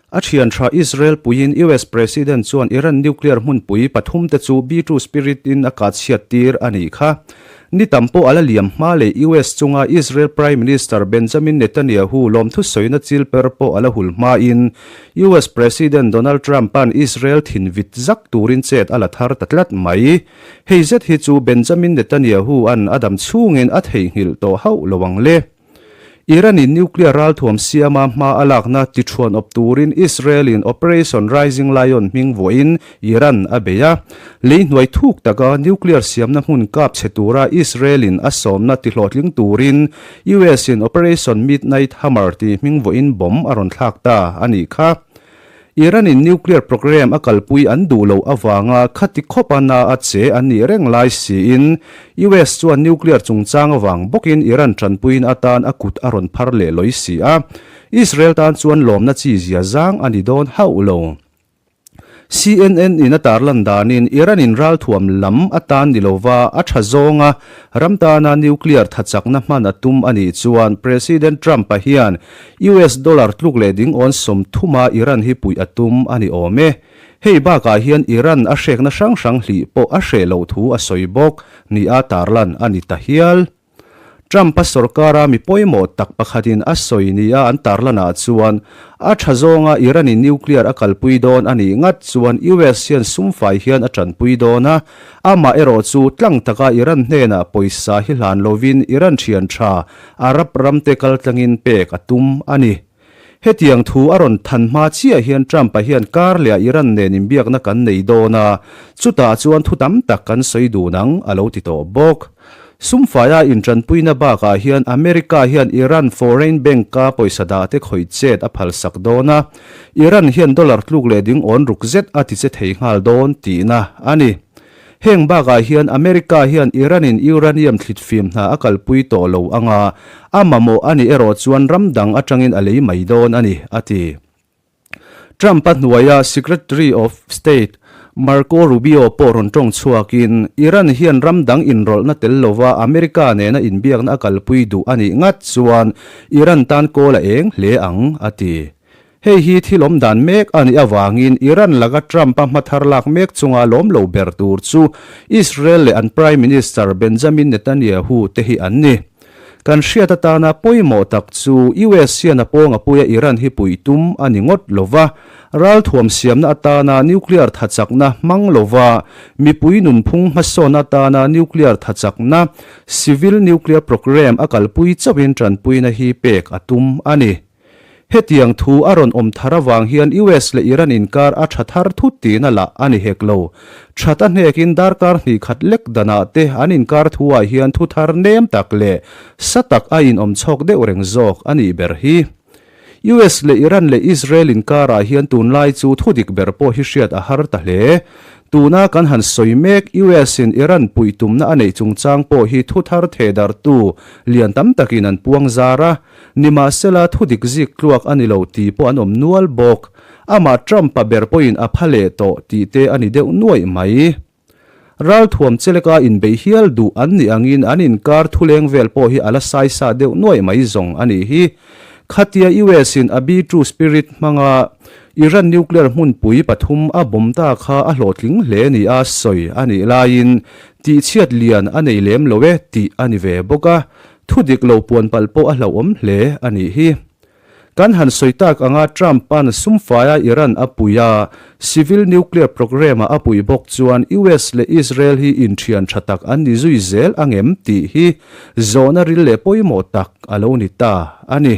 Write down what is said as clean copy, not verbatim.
A thian tha Israel puiin US President chuan Iran nuclear hmunpui pathumte chu B-2 Spirit in a kah chhiat tir a nih kha. Ni tam pawh a la liam hma leh US chunga Israel Prime Minister Benjamin Netanyahu lawmthu sawina chil per pawh a la hul hmain US President Donald Trump-a'n Israel thin vit zak turin chet a la thar ta tlat mai. Hei zet hi chu Benjamin Netanyahu-a'n a dam chhungin a theihnghilh tawh hauh lo ang le. Iran-in nuclear ralthuam siama hma a lakna tichhuan awp turin Israel-in Operation Rising Lion hming vuahin Iran a bei a. Lei hnuai thuk taka nuclear siamna hmun kap chhe tura Israel-in a sawmna tihlawhtling turin US-in Operation Midnight Hammer tih hming vuahin bomb a rawn thlak ta a nih kha. Iran-in nuclear program a kalpui an duh loh avanga khati khawpa na a che an nih reng lai siin US chuan nuclear chungchang avang bawkin Iran tanpuiin atan a kut a rawn phar leh lawi si a, Israel tan chuan lawmna chi zia zang a ni dawn hauh lo. CNN in a tarlan danin Iran-in ralthuam lam atan ni lova a tha zawnga ram tana nuclear thachakna hman a tum a nih chuan President Trump-a hian US dollar tluk leh ding awn 30 a Iran hi puih a tum a ni awm e. Hei bakah hian Iran a hrekna hrang hrang hlih pawh a hreh loh thu a sawi bawk nia tarlan a ni ta hial. Trump-a sorkara mi pawimawh tak pakhatin a sawi nia an tarlanah chuan a tha zawnga Iran-in nuclear a kalpui dawn a nih ngat chuan US hian sumfai hian a tanpui dawn a, amah erawh chu tlang taka Iran hnenah pawisa hi hlan lovin Iran thian tha Arab ramte kaltlangin pek a tum a ni. Hetiang thu a rawn than hma chiah hian Trump-a hian kar leh Iran nen inbiakna kan nei dawn a, chutah chuan thu tam tak kan sawi dun ang, a lo ti tawh bawk. Sumfaia intanpuina bakah hian America hian Iran foreign bank-a pawisa dahte khawih chet a phalsak dawn a, Iran hian dollar tluk leh ding awn ruk zet a ti che thei nghal dawn tihna a ni. Heng bakah hian America hian Iran-in uranium thlitfim hna a kalpui tawh lo anga a mamawh a nih erawh chuan ram dang atangin a lei mai dawn a ni, a ti. Trump-a hnuaia Secretary of State Marco Rubio pawh rawn tawng chhuakin, Iran hian ram dang inrawlhna tel lova America nena inbiakna a kalpui duh a nih ngat chuan Iran tan kawl a eng hle ang, a ti. Hei hi thil awm dan mek a nih avangin Iran laka Trump-a hmathar lak mek chunga lawm lo ber tur chu Israel leh an Prime Minister Benjamin Netanyahu te hi an ni. Kan hriat atana pawimawh tak chu US hian a pawng a puia Iran hi puih tum a ni ngawt lo va, ralthuam siamna atana nuclear thachakna hmang lo va, mipui nunphung hmasawn atana nuclear thachakna, civil nuclear program, a kalpui chauhin tanpuina hi pek a tum a ni. Hetiang thu a rawn awm thar avang hian US leh Iran inkar a tha thar thut tiin a lah a ni hek lo. That a hnekin darkar hnih khat lek danah te an inkar thu ah hian thu thar nem tak leh sa tak a inawm chhawk deuh reng zawk a nih ber hi. US leh Iran leh Israel inkar ah hian tunlai chu thu dik ber pawh hi hriat a har ta hle. Tuna kan han sawi mek US in Iran puih tumna a neih chungchang pawh hi thu thar thehdartu lian tam takin an puang zar a. Nimahsela, thu dik zik tluak a ni lo tih pawh an awm nual bawk. Amah Trump-a ber pawhin a pha leh tawh tih te a ni deuh nuaih mai. Ralthuam cheleka inbeih hial duh an nih angin an inkar thuleng vel pawh hi a la saisa deuh nuaih mai zawng a nih hi. Khatia US-in a B-2 Spirit hmanga Iran nuclear hmunpui pathum a bomb ta kha a hlawhtling hle nia sawi a nih laiin tihchhiat lian a nei lem lo e tih a ni ve bawk a. Thu dik lo puan palh pawh a hlauhawm hle a nih hi. Kan han sawi tak anga Trump-a'n sumfaia Iran a pui a, civil nuclear program-a a pui bawk chuan US leh Israel hi inthian tha tak an ni zui zel angem tih hi zawhna ril leh pawimawh tak a lo ni ta a ni.